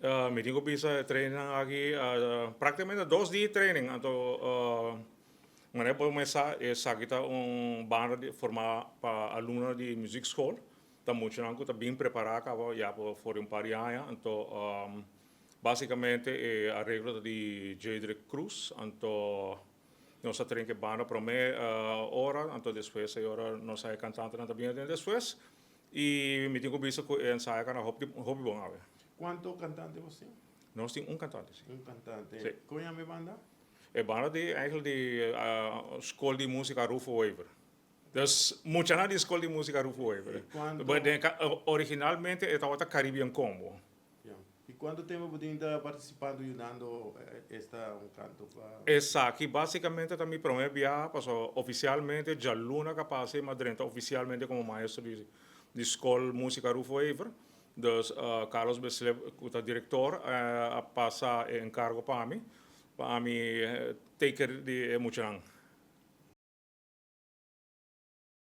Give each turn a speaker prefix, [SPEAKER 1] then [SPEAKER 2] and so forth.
[SPEAKER 1] Mi tin ku bisa e training aki praktikamente 2 dia training, anto manera bo mesa esaki ta un banda di forma pa alumno di muziekschool. Ta muchanan ku ta bin prepará kaba ya for di un par di aña. Anto basikamente e areglo ta di Jadrick Cruz. Anto nos a train ku e banda promé ora, anto despues e ora nos e kantantenan ta bin aden despues i mi tin ku bisa ku e ensayo a kana hopi hopi bon awe.
[SPEAKER 2] Kuantu kantante bo tin?
[SPEAKER 1] Nos tin un kantante, si.
[SPEAKER 2] Un kantante.
[SPEAKER 1] Si.
[SPEAKER 2] Kon yama e banda?
[SPEAKER 1] E banda di eigenlijk di Skol di Músika Rufo Wever. Dus muchanan di Skol di Músika Rufo Wever.
[SPEAKER 2] I kuantu?
[SPEAKER 1] Originalmente e tabata Caribbean Combo.
[SPEAKER 2] Ja. I kuantu tempu bo tin ta partisipando yudando esta un kanto pa?
[SPEAKER 1] Esaki basikamente ta mi promé biaha, pasobra ofisialmente djaluna ku a pasa mi a drenta ofisialmente komo maestro di Skol Músika Rufo Wever. Dus Carlos Beslep, ku ta direktor, a pasa e enkargo pa mi take care di e muchanan.